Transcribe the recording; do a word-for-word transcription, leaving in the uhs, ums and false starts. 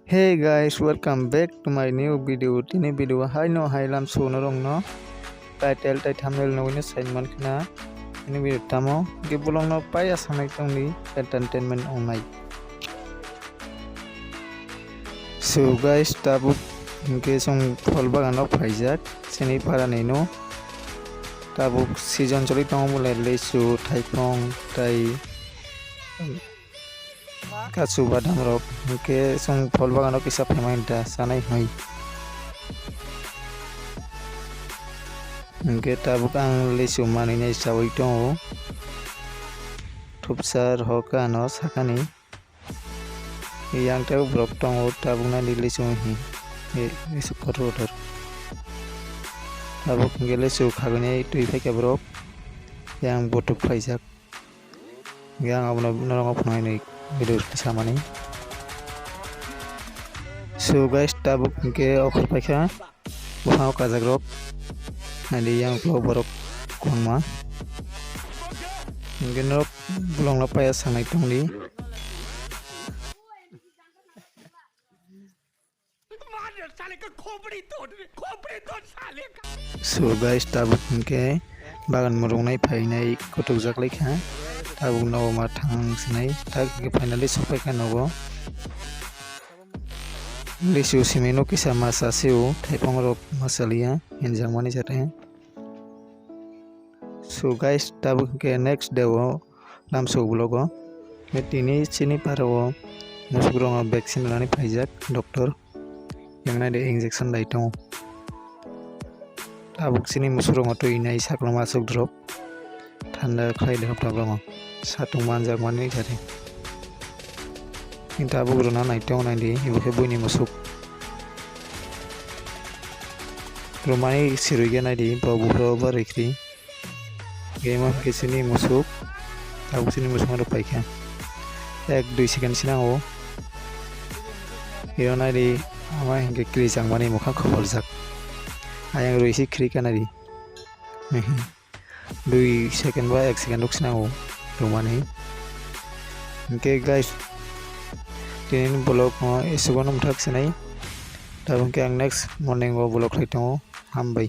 Hey guys, welcome back to my new video. Tini video hai no hai lam suno rong no title tai thumbnail no wino sign man khna. Ini video tamo ge bolong no pai asang nai tong di entertainment ong nai. So guys, tabuk hingke song phol bagan no phaijak sini para ni no. Tabuk season choli tongo bole lesu, thaipong tai kachu badam rok, hingke chwng phol bagano kisa phaimani da chanai hwnwi. Hingke tabuk ang lesu manwinai chaui tongo. Thupsa rok ano sakani. Yang tabuk borok tongo, tabuk nani lesu hi, he, lesu kotor kotor. Tabuk hingke lesu khagwinai twi phaikha borok. Yang botok khlaijak. Yang abono norok phunuknai video samani. So guys, tabuk hingke okhor paikha bwskango kajak rok. Naidi yang vlog borok kwbangma. Hingke norok bolongno paya sangnai tongdi. So guys, tabuk hingke bagan murungnai phainai kutukjak laikha. Tabuk nogo ma thang sinai, tak hingke finally sokpaikha nogo. Lisu simi no kisa masa sio, thaipong rok masaliya, hinjakmani jate. So guys, tabuk hingke next day o lamsok vlog o. Tini chini para o musuk rok no vaccine rani phaijak doctor. Yang nai de injection dai tongo. Tabuk chini musuk rok no twi nai sakno masuk drop. Thanda khlai de hapta rok no. Satung manjak mani jate. Tabuk rwna nai tongo nai di, ibo khe buini musuk. Rwmani sirwi khe nai di, bo buphro ba rikri. Game of kisini musuk, tabuk sini musuk rok paikha. Ek dui second sinango. Iro nai di, ama hinkhe kri changmani mokha khoboljak. Ayang rwi si khri kha nai di. Dui second ba ek second rok sinango rwmani. Hingke guys, tini vlog no esugo no mwthak sinai. Tabuk hingke ang next morning o vlog khlai tongo. Hambai.